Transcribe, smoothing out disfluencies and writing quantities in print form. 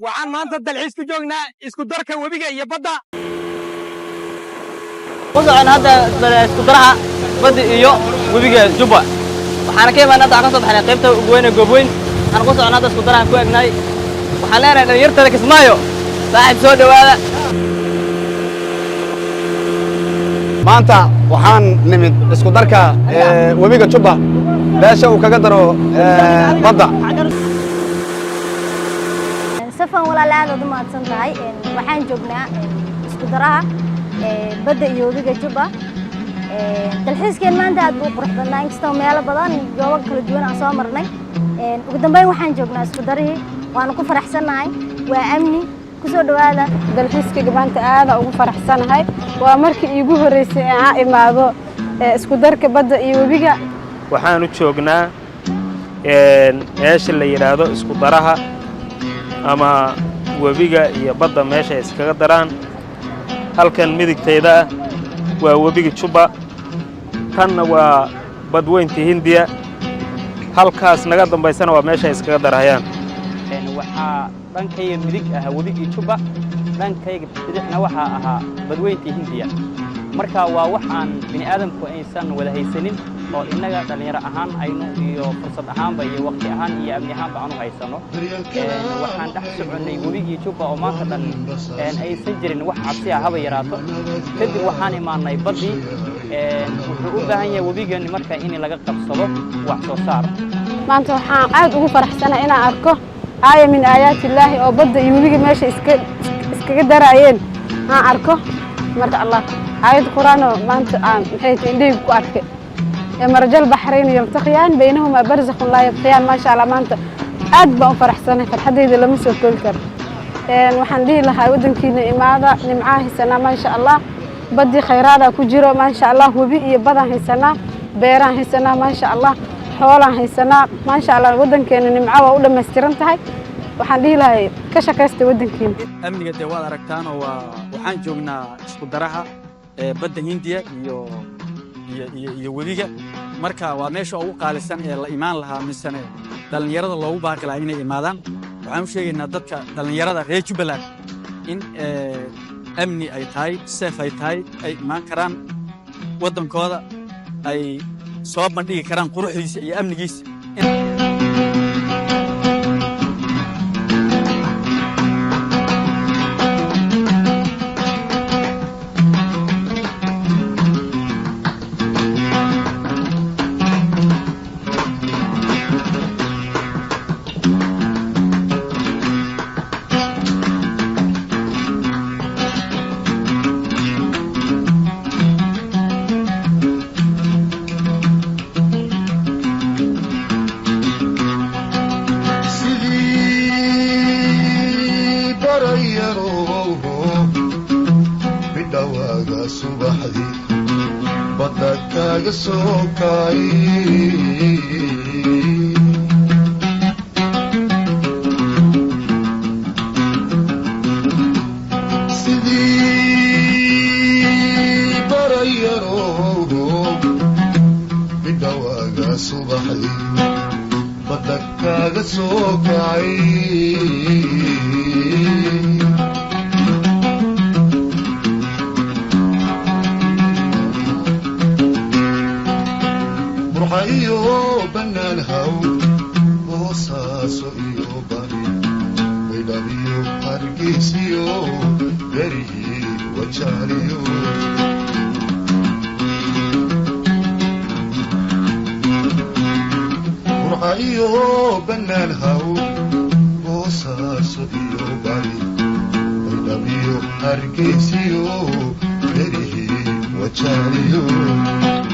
Waxaan maanta dalxiis ku joognaa isku darka webiga iyo badda. Ku socon hadda isku daraha badda iyo webiga Jubba. Waxaana ka imaanay hadda, waxaan ka soo baxnay qaybta ugu weyn ee Goobweyn. Waxaan ku socon hadda isku darahan ku egnahay. Waxaan leenahay dhalinyartada Kismaayo, saaxiib, soo dhowaada. Maanta waxaan nimid isku darka webiga Jubba, beesha uu kaga daro badda. Safan, walaal, aad aad u mahadsan tahay. Waxaan joognaa isku daraha badda iyo webiga Jubba. Dalxiiskeen maanta aad buu u qurux badnaa, inkastoo meelo badan, goobo kala duwan aan soo marnay. Ugu dambeyn waxaan joognaa isku darihii, waanu ku faraxsannahay. Waa amni, kusoo dhowaada. Dalxiiskayga maanta aada ugu faraxsanahay. Waa markii iigu horreysay ee aan imaado isku darka badda iyo webiga. Waxaanu joognaa meesha la yidhaahdo isku daraha ama webiga iyo badda meesha ay iskaga daraan. Halkan midigtayda ah waa webiga Jubba, tanna waa badweynta Hindiya, halkaas naga dambaysana waa meesha ay iskaga darahayaan. Waxaa dhankayga midig ahaa webigii Jubba, dhankayga bidixna waxaa ahaa badweyntii Hindiya. Marka waa wax aan bini aadamku aysan wada haysanin oo innaga dhallinyaro ahaan aynu iyo fursad ahaanba iyo waqti ahaan iyo amni ahaanba aanu haysano. Waxaan dhex soconnay webigii Jubba oo maanta dhan aysan jirin wax cabsi ah haba yaraato. Kadib waxaan imaannay baddii. Wuxuu u baahan yahay webigani marka in laga qabsado wax soo saar. Maanta waxaan aad ugu faraxsanahay inaan arko aaya min aayaati illaahi oo badda iyo webiga meesha iskaga daraayeen aan arko. Marka Allah, aayad qur-aanoo maanta aan maxay tahay indhahayga ku arkay: مرج البحرين يلتقيان بينهما برزخ لا يبغيان. Maasha Allah, maanta aad baan u faraxsanahay, farxaddayda lama soo koobi karo. Waxaan dhihi lahaa waddankiina imaada, nimcaa haysanaa, maasha Allah. Baddii khayraada ku jiro, maasha Allah. Webi iyo badaan haysanaa, beeraan haysanaa, maasha Allah. Xoolaan haysanaa, maasha Allah. Waddankeena nimco waa u dhammaystiran tahay. Waxaan dhihi lahay ka shaqaysta waddankiina. Amniga dee waad aragtaan oo waa waxaan joognaa isku daraha ee badda Hindiya iyo webiga. Marka waa meesha ugu qaalisan ee la imaan lahaa, misane dhallinyarada loogu baaqi lahaa inay imaadaan. Waxaan u sheegaynaa dadka dhallinyarada reer Jubbaland in amni ay tahay, safe ay tahay, ay imaan karaan waddankooda, ay soo bandhigi karaan quruxdiisa iyo amnigiisa. Sidii barayarow bidhawaaga subaxdii badda kaaga soo kacay. Sidii barayarow bidhawaaga subaxdii badda kaaga soo kacay. Burxa iyo bannaan haw, Boosaaso iyo Bari, Baydhabiyo Hargeysiyo, berihii Wajaaliyo. Burxa iyo bannaan haw, Boosaaso iyo Bari, Baydhabiyo Hargeysiyo, berihii Wajaaliyo.